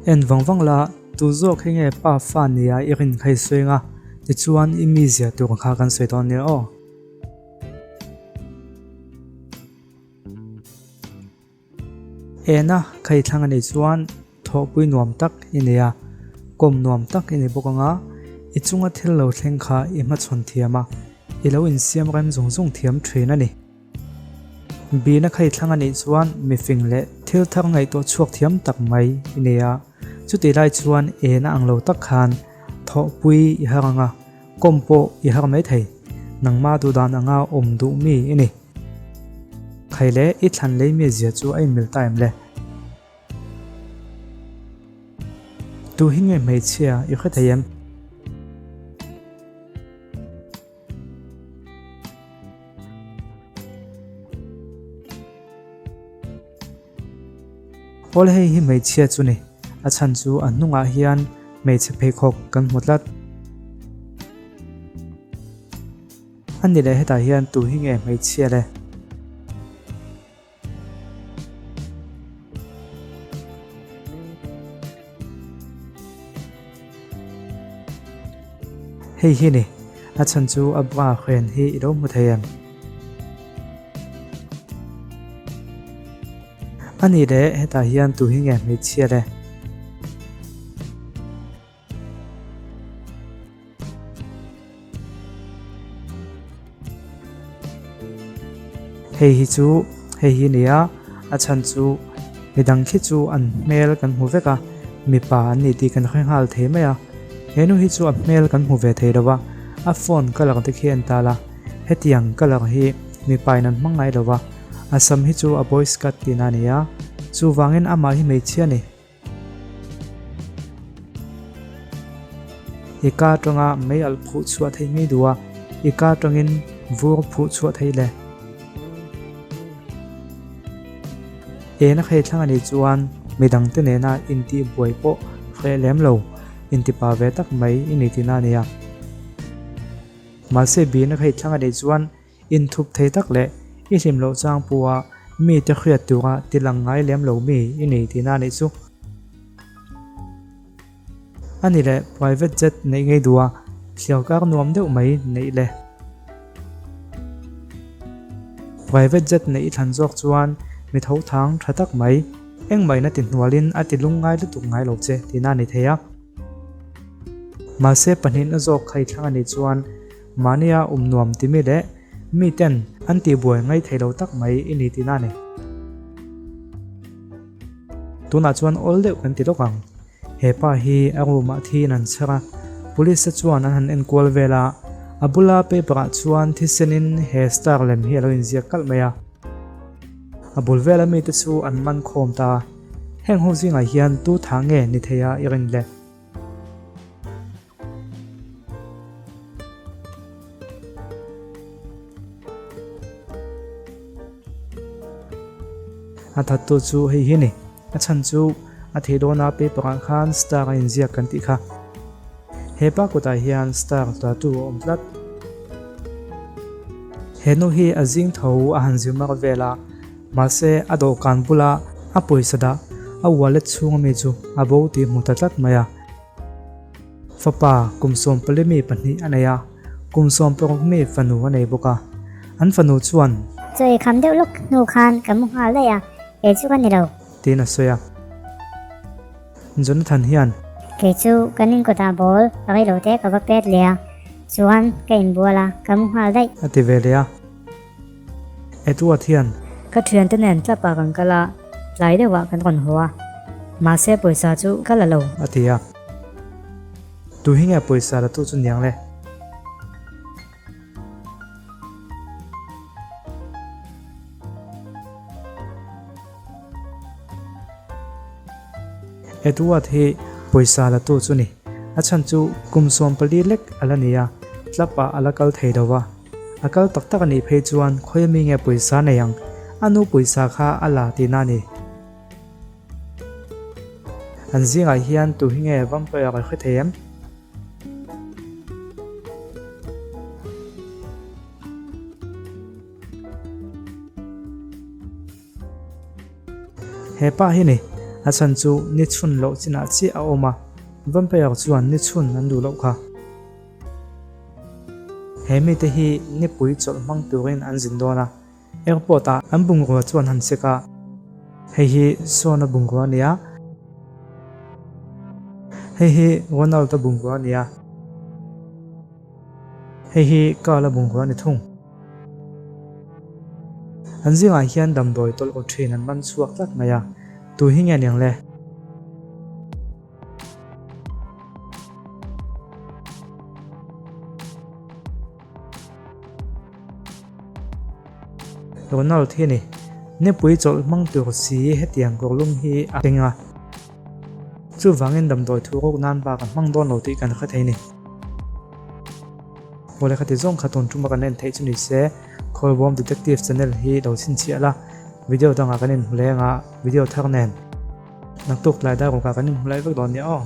En vang vang la, tu zawk hi nge pa fa nia i rin kha i sawi anga, tichuan i mizia tur kha kan sawi dawn nia aw. Ena kha i thlang a nih chuan thawhpui nuam tak i nei a, kawm nuam tak i ni bawk anga, i chunga thil lo thleng kha i hmachhawn thiam a, i lo insiam rem zung zung thiam thin a ni. Bina kha i thlang a nih chuan mifing leh thil thar ngaihtuah chhuak thiam tak mai i nei a, chutih lai chuan ena ang lo tak khan thawhpui i har anga, kawm pawh i har mai thei, nangmah duhdan anga awm duh mi i ni. Khai le, i thlan lei mi zia chu a inmil ta em le? Tu hi nge hmeichhia i hre thei em? Awl hei hi hmeichhia chu ni, a chhan chu a hnungah hian hmeichhe pheikhawk kan hmu tlat. A ni leh hetah hian tu hi nge hmeichhia le? Hei hi ni, a chhan chu a bra hren hi i lo hmu thei em? A ni leh hetah hian tu hi nge hmeichhia le? Hei hi chu hei hi nia a chhan chu midang khi chu an hmel kan hmu vek a mipa an ni tih kan hre nghal thei mai a henu hi chu a hmel kan hmu ve thei lo va a phone colour te khi a en tal a hetiang colour hi mipa in an hmang ngai lo va a sam hi chu a boys cut tihna a ni a chuvangin amah hi hmeichhia a ni. I ka atanga mei alh phuh chhuah theih ngei duh a, i ka atangin vur phuh chhuah theih le. Ena khei thlang a nih chuan midangte nena intih buai pawh hreh lem lo, intipa ve tak mai i ni tihna a nia. Mahse bihna khei thlang a nih chuan Inthup thei tak leh i hlim loh chang pawha mite hriat tura ti lang ngai lem lo mi i nei tihna a nih chu. A ni leh private jet neih ngei duh a, thliar kar nuam deuh mai neih le. Private jet neih i thlan zawk chuan mi tho thang tha tak mai, engmahina ti hnualin a ti lungngai lutuk ngai lo che tihna a ni thei a. Mahse pahnihna zawk kha i thlang a nih chuan Mahnia awm nuam ti mi leh miten an tihbuai ngai thei lo tak mai i ni tihna a ni. Tunah chuan awl deuh kan ti lawk ang. He pa hi a room ah thiin an chher a, police te chuan an han enkual vel a, a bula paper ah chuan thisen in he star lem hi a lo inziak kalh mai a. A bul vela mite chu an man khawm ta a, heng ho zingah hian tu tha nge ni thei a i rin le? A thattu chu hei hi a ni. A chhan chu a thei dawna paper ah khan star a inziak kan tih kha. He pa kutah hian star tattoo a awm tlat. He nu hi a zing tho a han zir mar vel a, mahse a dawhkan bula a pawisa dah a wallet chhunga mi chu a bo tih hmu ta tlat mai a. Fapa kum 14 mi pahnih a nei a, kum 16 mi fanu a nei bawk a. An fanu chuan. Chaw ei kham deuh lawk hnu khan ka mu nghal daih a, kei chu ka ni lo. Tiin a sawi a. Jonathan hian. Kei chu kan inkawtah ball ka rei lo te ka va pet leh a, chuan ka inbual a, ka mu nghal daih. A ti ve leh a. Edward hian. Ka thiante nen tlap ah kan kal a, tlai deuh ah kan rawn haw a, mahse pawisa chu ka la lo. A ti a. Tu hi nge pawisa la tu chu niang le? Edward hi pawisa la tu chu ni. A chhan chu kum 14 lek a la ni a, tlap ah a la kal thei lo va. A kal tak tak a nih phei chuan khawi ami nge pawisa nei ang? A nu pawisa kha a la tihna a ni. An zingah hian tu hi nge vampire a hre thei em? He pa hi ni. A chhan chu ni chhun loh chinah chiah a awm a, Vampire chuan ni chhun an duh loh kha. He mite hi nipui chawlh hmang turin an zin dawn a, airport ah an bungrua chuan han check a, hei hi Sean-a bungrua a ni a, hei hi Ronald-a bungrua a ni a, hei hi Carl-a bungrua a ni thung. An zingah hian damdawi tawlh aw thin an man chhuak tlat mai a, tu hi nge niang le? Ronald hi a ni. Nipui chawlh hmang tur si hetiang kawrlum hi a keng a. Chuvangin damdawi thu ruk nan bak a hmang dawn lo tih kan hre thei ni. Awle khati zawng kha tun tuma kan en theih chu ni se, Khawlbawm Detective channel hi lo chhinchhiah la, video dangah kan inhmu leng a, video thar nen. Naktuk tlai dar rukah kan inhmu laih vek dawn nia aw.